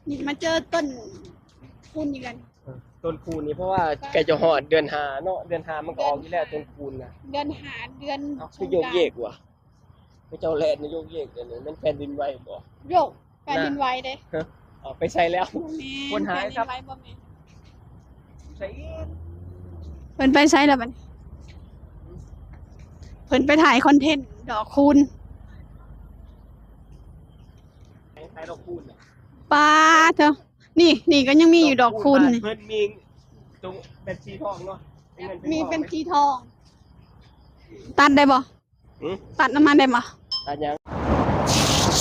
ນີ້ມາເຈີຕົ້ນຄູນອີກແລ້ວນີ້ ເອີ ຕົ້ນຄູນນີ້ ເພາະວ່າໃກ້ຈະຮອດເດືອນຫ້າເນາະ ເດືອນຫ້າມັນກໍອອກຢູ່ແລ້ວ ເດືອນຫ້າ ຕົ້ນຄູນນະ ເດືອນຫ້າ ເດືອນ ເອົ້າ ສົງການ ຄືໂຍກເຢກຫວະ ເຂົາເຈົ້າແລ່ນໂຍກເຢກ ອັນນີ້ແມ່ນແຜ່ນດິນໄຫວບໍ່? ໂຍກ ແຜ່ນດິນໄຫວເດ້ ເອົ້າ ໄປໃສແລ້ວ? ບໍ່ແມ່ນ ຄົນຫາຍ ແຜ່ນດິນໄຫວບໍ່ແມ່ນ ໃສອີກ? ເພິ່ນໄປໃສແລ້ວບັດນີ້? ເພິ່ນໄປຖ່າຍຄອນເທັນດອກຄູນ ຖ່າຍດອກຄູນນະ ປ້າດເທີ ນີ້ ນີ້ກໍຍັງມີຢູ່ດອກຄູນນີ້ ເພິ່ນມີຕົງແບບສີທອງເນາະ ມີເປັນສີທອງ ຕັດໄດ້ບໍ່? ຫື? ຕັດນ້ຳມັນໄດ້ບໍ່? ຕັດຫຍັງ?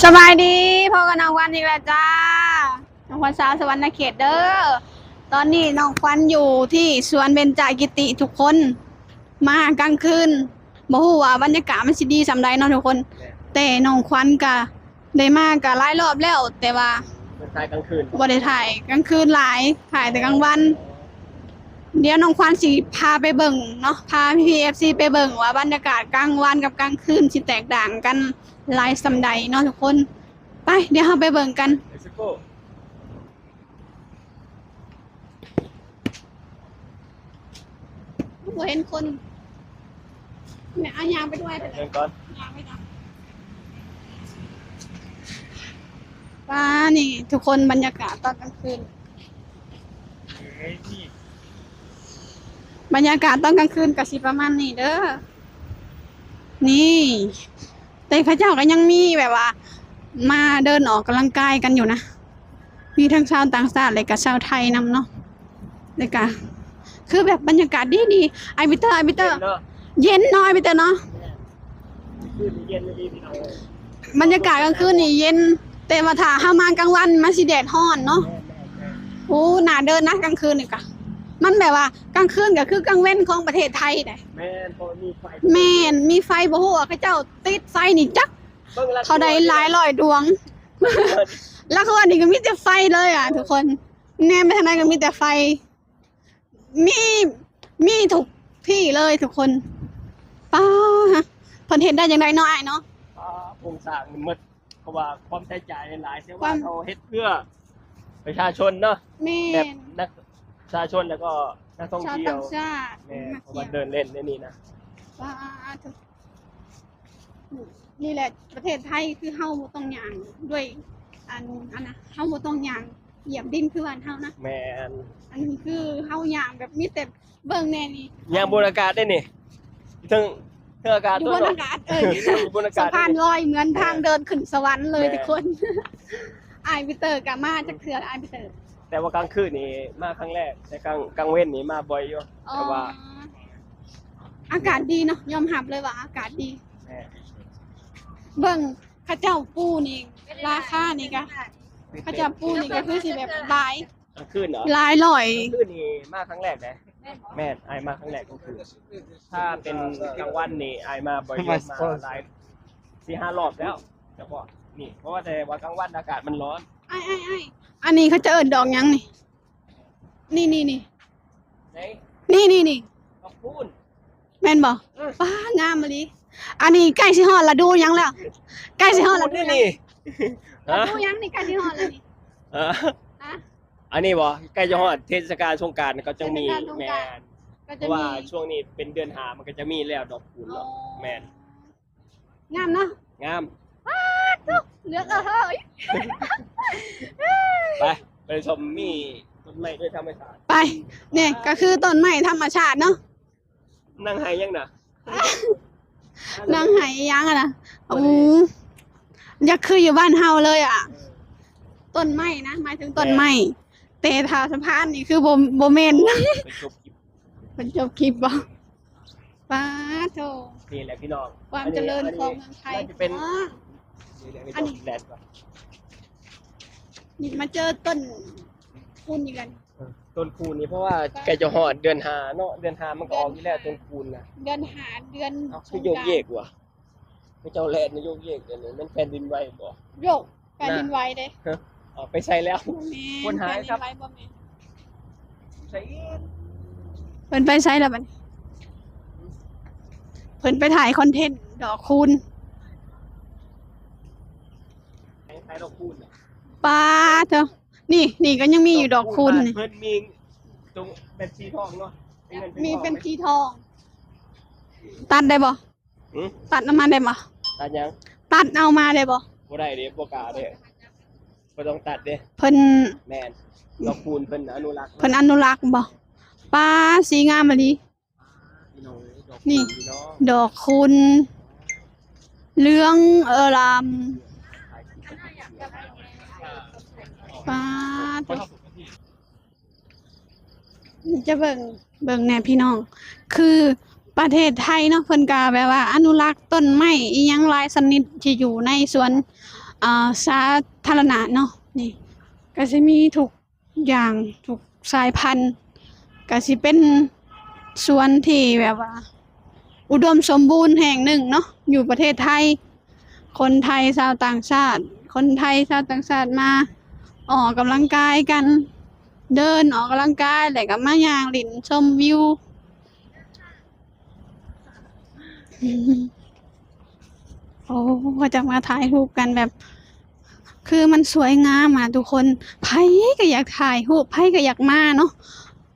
ສະບາຍດີ ພົບກັບນ້ອງຂວັນອີກແລ້ວຈ້າ ນ້ອງຂວັນສາວສະຫວັນນະເຂດເດີ ຕອນນີ້ນ້ອງຂວັນຢູ່ທີ່ສວນເບັນຈາກິຕິທຸກຄົນ ມາກາງຄືນ ບໍ່ຮູ້ວ່າບັນຍາກາດມັນຊິດີສ່ຳໃດເນາະທຸກຄົນ ແຕ່ນ້ອງຂວັນກະ ໄດ້ມາກະຫຼາຍລອບແລ້ວ ແຕ່ວ່າເພິ່ນຖ່າຍກາງຄືນ ບໍ່ໄດ້ຖ່າຍກາງຄືນຫຼາຍ ຖ່າຍແຕ່ກາງວັນ ດຽວນ້ອງຂວັນຊິພາໄປເບິ່ງເນາະ ພາພີ່ໆ ເອັຟຊີ ໄປເບິ່ງວ່າບັນຍາກາດກາງວັນກັບກາງຄືນຊິແຕກຕ່າງກັນຫຼາຍສ່ຳໃດເນາະທຸກຄົນ ໄປ ດຽວເຮົາໄປເບິ່ງກັນ Let's go. ບໍ່ເຫັນຄົນ ແມ່ ເອົາຍ່າງໄປດ້ວຍ ເດີນກ່ອນ ຍ່າງໄປກ່ອນ ວ້າ ນີ້ທຸກຄົນ ບັນຍາກາດຕອນກາງຄືນ ບັນຍາກາດຕອນກາງຄືນກໍຊິປະມານນີ້ເດີ ນີ້ ແຕ່ເຂົາເຈົ້າກໍຍັງມີແບບວ່າ ມາເດີນອອກກຳລັງກາຍກັນຢູ່ນະ ມີທັງຊາວຕ່າງຊາດ ແລະກະຊາວໄທນຳເນາະ ແລະກະ ຄືແບບບັນຍາກາດດີໆ ອ້າຍປີເຕີ ອ້າຍປີເຕີ ເຢັນເນາະ ເຢັນເນາະ ອ້າຍປີເຕີເນາະ ແມ່ນ ຄືນນີ້ເຢັນອີ່ຫຼີພີ່ນ້ອງເອີຍ ບັນຍາກາດກາງຄືນນີ້ເຢັນ ແຕ່ວ່າຖ້າເຮົາມາກາງວັນມັນຊິແດດຮ້ອນເນາະ ແມ່ນໆໆ ໂອ້ ໜ້າເດີນນະກາງຄືນນີ້ກະ ມັນແບບວ່າກາງຄືນກໍຄືກາງເວັນຂອງປະເທດໄທໃດ໋ ແມ່ນ ເພາະມີໄຟ ແມ່ນ ມີໄຟ ບໍ່ຮູ້ວ່າເຂົາເຈົ້າຕິດໄຟນີ້ຈັກ ເທົ່າໃດຫຼາຍຮ້ອຍດວງ ລະຄົນນີ້ກໍມີແຕ່ໄຟເລີຍອະທຸກຄົນ ແນມໄປທາງໃດກໍມີແຕ່ໄຟ ມີ ມີທຸກທີ່ເລີຍທຸກຄົນ ປ້າ ເພິ່ນເຮັດໄດ້ຈັ່ງໃດເນາະອ້າຍເນາະ ປ້າ ໂຄງສ້າງນີ້ໝົດ ເພາະວ່າຄວາມໃຊ້ຈ່າຍຫຼາຍ ແຕ່ວ່າເຂົາເຮັດເພື່ອປະຊາຊົນເນາະ ແມ່ນ ແບບນັກ ປະຊາຊົນ ແລ້ວກໍນັກທ່ອງທ່ຽວ ຊາວຕ່າງຊາດ ແມ່ນ ເພາະວ່າເດີນເລ່ນໃນນີ້ນະ ປ້າ ນີ້ແຫຼະ ປະເທດໄທຄືເຮົາບໍ່ຕ້ອງຍ່າງດ້ວຍ ອັນ ອັນນະ ເຮົາບໍ່ຕ້ອງຍ່າງຢຽບດິນຄືບ້ານເຮົານະ ແມ່ນ ອັນນີ້ຄືເຮົາຍ່າງແບບມີແຕ່ເບິ່ງແນ່ນີ້ ຍ່າງບົນອາກາດເດ້ນີ້ ເທິງ ເທິງອາກາດ ຢູ່ບົນອາກາດ ເອີ ຢູ່ບົນອາກາດ ສະພານລອຍ ເໝືອນທາງເດີນຂຶ້ນສະຫວັນເລີຍທຸກຄົນ ອ້າຍປີເຕີກໍມາຈັກເທື່ອ ອ້າຍປີເຕີ ແຕ່ວ່າກາງຄືນນີ້ມາຄັ້ງແລກ ແຕ່ກາງ ກາງເວັນນີ້ມາບ່ອຍຢູ່ ແຕ່ວ່າ ອາກາດດີເນາະ ຍອມຮັບເລີຍວ່າອາກາດດີ ແມ່ນ ເບິ່ງເຂົາເຈົ້າປູນີ້ ລາຄານີ້ກະ ເຂົາເຈົ້າປູນີ້ກະຄືຊິແບບຫຼາຍ ກາງຄືນເນາະ ຫຼາຍຮ້ອຍ ກາງຄືນນີ້ມາຄັ້ງແລກເດ້ ແມ່ນ ອ້າຍມາຄັ້ງແລກກາງຄືນ ຖ້າເປັນກາງວັນນີ້ອ້າຍມາບໍ່ຢູ່ ມາຫຼາຍ ສີ່ຫ້າລອບແລ້ວ ສະເພາະນີ້ ເພາະວ່າແຕ່ວ່າກາງວັນອາກາດມັນຮ້ອນ ອ້າຍໆໆ ອັນນີ້ເຂົາເຈົ້າເອີ້ນດອກຫຍັງນີ້? ນີ້ໆໆ ໃສ? ນີ້ໆໆ ດອກຄູນ ແມ່ນບໍ່? ເອີ ປ້າ ງາມອີ່ຫຼີ ອັນນີ້ໃກ້ຊິຮອດລະດູຫຍັງແລ້ວ? ໃກ້ຊິຮອດລະດູຫຍັງ? ລະດູຫຍັງນີ້ ໃກ້ຊິຮອດລະນີ້? ຮະ? ອັນນີ້ບໍ່? ໃກ້ຈະຮອດເທດສະການສົງການເຂົາຈັ່ງມີ ເທດສະການສົງການ ແມ່ນ ເພາະວ່າຊ່ວງນີ້ເປັນເດືອນຫ້າ ມັນກໍຈະມີແລ້ວດອກຄູນເນາະ ແມ່ນ ງາມເນາະ ງາມ ປາດໂທ້ ເຫຼືອເອີຍ ໄປ ໄປຊົມມີຕົ້ນໄມ້ດ້ວຍທຳມະຊາດ ໄປ ນີ້ກໍຄືຕົ້ນໄມ້ທຳມະຊາດເນາະ ນັ່ງໄຫຍັງນະ? ນັ່ງໄຫຍັງຫັ້ນນະ? ໂອ້ ຢາກຄືຢູ່ບ້ານເຮົາເລີຍອະ ເອີ ຕົ້ນໄມ້ນະ ໝາຍເຖິງຕົ້ນໄມ້ ແຕ່ຖ້າສະພານນີ້ຄືບໍ່ ບໍ່ແມ່ນ ໄປຈົບຄລິບ ໄປຈົບຄລິບບໍ່? ປາດໂທ້ ນີ້ແຫຼະພີ່ນ້ອງ ຄວາມຈະເລີນຂອງເມືອງໄທ ອັນນີ້ ອັນນີ້ ນີ້ມາເຈີຕົ້ນຄູນອີກແລ້ວ ເອີ ຕົ້ນຄູນນີ້ ເພາະວ່າໃກ້ຈະຮອດເດືອນຫ້າເນາະ ເດືອນຫ້າມັນກໍອອກຢູ່ແລ້ວຕົ້ນຄູນນະ ເດືອນຫ້າ ເດືອນ ເອົ້າ ຄືໂຍກເຢກຫວະ ເຂົາເຈົ້າແລ່ນໂຍກເຢກ ອັນນີ້ແມ່ນແຜ່ນດິນໄຫວບໍ່? ໂຍກ ແຜ່ນດິນໄຫວເດ້ ເອົ້າ ໄປໃສແລ້ວ? ບໍ່ແມ່ນ ຄົນຫາຍ ແຜ່ນດິນໄຫວບໍ່ແມ່ນ ໃສອີກ? ເພິ່ນໄປໃສແລ້ວບັດນີ້? ເພິ່ນໄປຖ່າຍຄອນເທັນດອກຄູນ ຖ່າຍດອກຄູນນະ ປາດເທີ ນີ້ ນີ້ກໍຍັງມີຢູ່ດອກຄູນນີ້ ເພິ່ນມີຕົງເປັນສີທອງເນາະ ມີເປັນສີທອງ ຕັດໄດ້ບໍ່? ຫື? ຕັດເອົາມາໄດ້ບໍ່? ຕັດຫຍັງ? ຕັດເອົາມາໄດ້ບໍ່? ບໍ່ໄດ້ເດ້ ບໍ່ກ້າເດ້ ບໍ່ຕ້ອງຕັດເດ້ ເພິ່ນ ແມ່ນ ດອກຄູນເພິ່ນອະນຸລັກ ເພິ່ນອະນຸລັກບໍ່? ປາ ສີງາມອີ່ຫຼີ. ນີ້ ດອກຄູນເຫຼືອງອາລາມ ປາໂທ້ ຈະເບິ່ງ ເບິ່ງແດ່ພີ່ນ້ອງ ຄືປະເທດໄທເນາະ ເພິ່ນກະແບບວ່າອະນຸລັກຕົ້ນໄມ້ອີ່ຫຍັງຫຼາຍຊະນິດທີ່ຢູ່ໃນສວນ ອ່າ ສາທາລະນະເນາະ ນີ້ກະຊິມີທຸກ ຢ່າງທຸກສາຍພັນ ກະຊິເປັນສວນທີ່ແບບວ່າອຸດົມສົມບູນແຫ່ງໜຶ່ງເນາະ ຢູ່ປະເທດໄທ. ຄົນໄທຊາວຕ່າງຊາດ ຄົນໄທຊາວຕ່າງຊາດມາອອກກຳລັງກາຍກັນ ເດີນອອກກຳລັງກາຍ ແລ້ວກໍມາຍ່າງຫຼິ້ນຊົມວິວ. ໂອ້ ເຂົາເຈົ້າມາຖ່າຍຮູບກັນແບບ ຄືມັນສວຍງາມອະທຸກຄົນ ໃຜກໍຢາກຖ່າຍຮູບ ໃຜກໍຢາກມາເນາະ.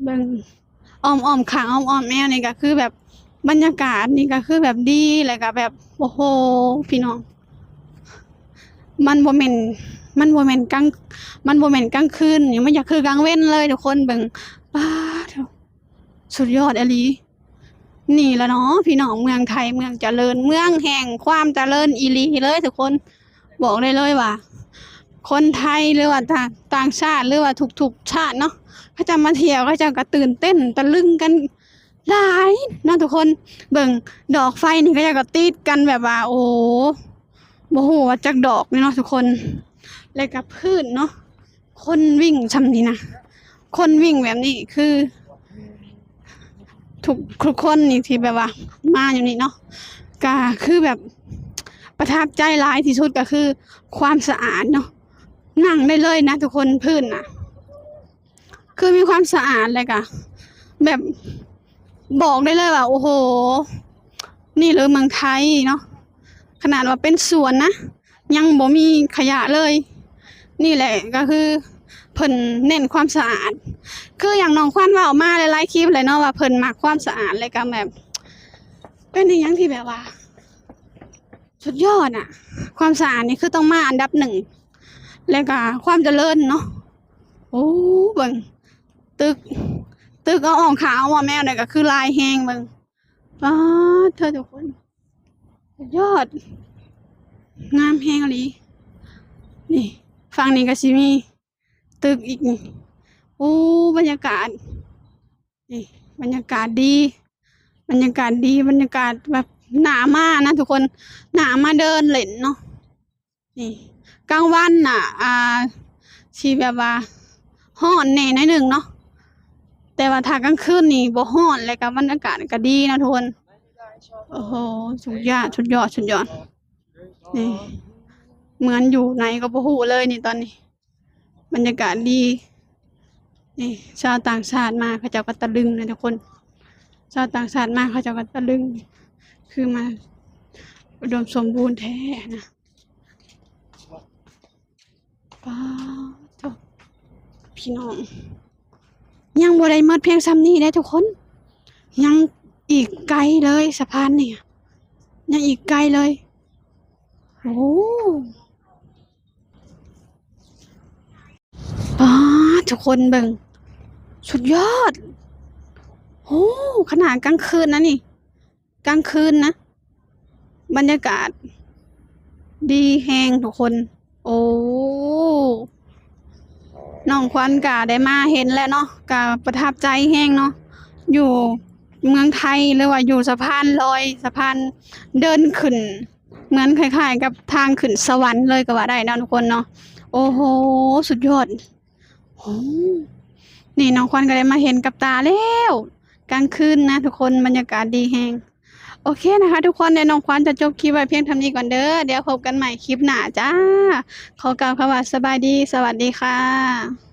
ເບິ່ງອ້ອມໆ ຂ້າງອ້ອມໆແອວນີ້ກໍຄືແບບ ບັນຍາກາດນີ້ກໍຄືແບບດີ ແລ້ວກໍແບບ ໂອ້ໂຫ ພີ່ນ້ອງ ມັນບໍ່ແມ່ນ ມັນບໍ່ແມ່ນກາງ ມັນບໍ່ແມ່ນກາງຄືນນີ້ ມັນຢາກຄືກາງເວັນເລີຍທຸກຄົນ. ເບິ່ງ ປາໂທ້ ສຸດຍອດອີ່ຫຼີ. ນີ້ລະເນາະພີ່ນ້ອງ ເມືອງໄທ ເມືອງຈະເລີນ ເມືອງແຫ່ງຄວາມຈະເລີນອີ່ຫຼີເລີຍທຸກຄົນ. ບອກໄດ້ເລີຍວ່າ ຄົນໄທ ຫຼືວ່າຕ່າງ ຕ່າງຊາດ ຫຼືວ່າທຸກໆຊາດເນາະ ເຂົາເຈົ້າມາທ່ຽວ ເຂົາເຈົ້າກໍຕື່ນເຕັ້ນຕະລຶງກັນຫຼາຍເນາະທຸກຄົນ. ເບິ່ງດອກໄຟນີ້ ເຂົາເຈົ້າກໍຕິດກັນແບບວ່າ ໂອ້ ບໍ່ຮູ້ວ່າຈັກດອກນີ້ເນາະທຸກຄົນ. ແລ້ວກໍພື້ນເນາະ ຄົນວິ່ງຊ່ຳນີ້ນະ ຄົນວິ່ງແບບນີ້ ຄືທຸກ ທຸກຄົນນີ້ທີ່ແບບວ່າມາຢູ່ນີ້ເນາະ ກະຄືແບບປະທັບໃຈຫຼາຍທີ່ສຸດກໍຄືຄວາມສະອາດເນາະ. ນັ່ງໄດ້ເລີຍນະທຸກຄົນ ພື້ນນະ ຄືມີຄວາມສະອາດ ແລ້ວກະແບບບອກໄດ້ເລີຍວ່າ ໂອ້ໂຫ ນີ້ເລີເມືອງໄທເນາະ. ຂະໜາດວ່າເປັນສວນນະ ຍັງບໍ່ມີຂະຫຍະເລີຍ. ນີ້ແຫຼະກໍຄືເພິ່ນເນັ້ນຄວາມສະອາດ ຄືຢ່າງນ້ອງຂວັນເວົ້າມາຫຼາຍໆຄລິບແຫຼະເນາະ ວ່າເພິ່ນມັກຄວາມສະອາດ ແລ້ວກໍແບບເປັນອີ່ຫຍັງທີ່ແບບວ່າສຸດຍອດອະ. ຄວາມສະອາດນີ້ຄືຕ້ອງມາອັນດັບໜຶ່ງ ແລ້ວກໍຄວາມຈະເລີນເນາະ. ໂອ້ ເບິ່ງຕຶກ ຕຶກເອົາອອກຂາວອອກແມວນີ້ກໍຄືຫຼາຍແຮງ. ເບິ່ງ ປາດເທີທຸກຄົນ ສຸດຍອດ ງາມແຮງອີ່ຫຼີ. ນີ້ ຝັ່ງນີ້ກໍຊິມີຕຶກອີກນີ້. ໂອ້ ບັນຍາກາດ ນີ້ ບັນຍາກາດດີ ບັນຍາກາດດີ ບັນຍາກາດແບບໜ້າມານະທຸກຄົນ ໜ້າມາເດີນຫຼິ້ນເນາະ. ນີ້ ກາງວັນນະ ອ່າ ຊິແບບວ່າຮ້ອນແດ່ໜ້ອຍໜຶ່ງເນາະ ແຕ່ວ່າຖ້າກາງຄືນນີ້ບໍ່ຮ້ອນ ແລ້ວກໍບັນຍາກາດກໍດີເນາະທຸກຄົນ. ໂອ້ໂຫ ສຸດຍອດ ສຸດຍອດ ສຸດຍອດ. ນີ້ ເໝືອນຢູ່ໃນກໍບໍ່ຮູ້ເລີຍນີ້ຕອນນີ້ ບັນຍາກາດດີ. ນີ້ ຊາວຕ່າງຊາດມາ ເຂົາເຈົ້າກໍຕະລຶງນະທຸກຄົນ ຊາວຕ່າງຊາດມາ ເຂົາເຈົ້າກໍຕະລຶງ ຄືມາອຸດົມສົມບູນແທ້ນະ. ປາດໂທ້ ພີ່ນ້ອງ ຍັງບໍ່ໄດ້ໝົດພຽງຊ່ຳນີ້ເດ້ທຸກຄົນ ຍັງອີກໄກເລີຍ ສະພານນີ້ ຍັງອີກໄກເລີຍ. ໂອ້ ປາດ ທຸກຄົນເບິ່ງ ສຸດຍອດ. ໂອ້ ຂະໜາດກາງຄືນນະນີ້ ກາງຄືນນະ ບັນຍາກາດດີແຮງທຸກຄົນ. ໂອ້ ນ້ອງຂວັນກະໄດ້ມາເຫັນແລ້ວເນາະ ກະປະທັບໃຈແຮງເນາະ ຢູ່ເມືອງໄທ ຫຼືວ່າຢູ່ສະພານລອຍ ສະພານເດີນຂຶ້ນ ເໝືອນຄ້າຍໆກັບທາງຂຶ້ນສະຫວັນເລີຍກໍວ່າໄດ້ເນາະທຸກຄົນເນາະ. ໂອ້ໂຫ ສຸດຍອດ. ໂອ້ ນີ້ນ້ອງຂວັນກໍໄດ້ມາເຫັນກັບຕາແລ້ວ ກາງຄືນນະທຸກຄົນ ບັນຍາກາດດີແຮງ. ໂອເຄນະຄະທຸກຄົນ ດຽວນ້ອງຂວັນຈະຈົບຄລິບໄວ້ພຽງເທົ່ານີ້ກ່ອນເດີ ດຽວພົບກັນໃໝ່ຄລິບໜ້າຈ້າ. ຂໍກ່າວຄຳວ່າສະບາຍດີ ສະຫວັດດີຄ່ະ.